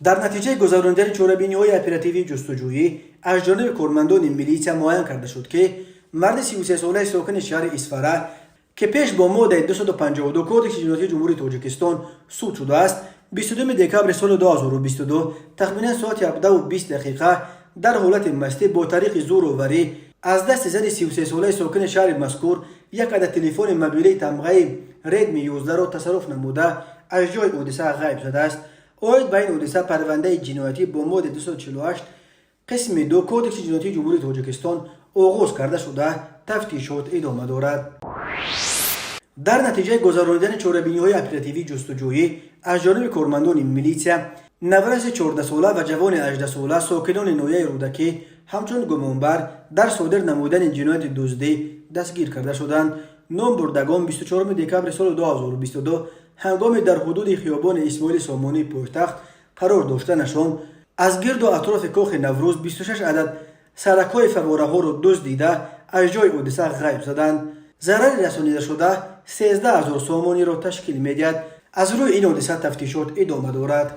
Дар натиҷаи гузаронидани чорабиниҳои оперативии ҷустуҷӯӣ аз ҷониби кормандони милитсия муайян карда шуд, ки марди 33-солаи сокини шаҳри Исфара, ки пеш бо моддаи 252 Кодекси ҷиноятии Ҷумҳурии Тоҷикистон суд шудааст, 22 декабри соли 2022 тахминан соати 17:20 дақиқа дар ҳолати мастӣ бо тариқи зӯроварӣ аз дасти зани 33-солаи сокини шаҳри мазкур як адад телефони мобилии тамғаи Redmi 11-ро тасарруф намуда, аз ҷои ҳодиса ғайб задааст. Оид ба ин ҳодиса парвандаи ҷиноятӣ бо моддаи 248 қисми 2 Кодекси ҷиноятии Ҷумҳурии Тоҷикистон оғоз карда шуда, тафтишот идома дорад. Дар натиҷаи гузаронидани чорабиниҳои оперативии ҷустуҷӯӣ аз ҷониби кормандони милитсия навраси 14-сола ва ҷавони 18-сола, сокинони ноҳияи Рӯдакӣ, ҳамчун гумонбар дар содир намудани ҷинояти дуздӣ дастгир карда шуданд. Номбурдагон 24 декабри соли 2022 ҳангоми дар ҳудуди хиёбони Исмоили Сомонии пойтахт қарор доштанашон аз гирду атрофи кохи Наврӯз 26 адад саракҳои фаввораҳоро дуздида, аз ҷои ҳодиса ғайб заданд. Зарари расонидашуда 13 000 сомониро ташкил медиҳад. Аз рӯи ин ҳодиса тафтишот идома дорад.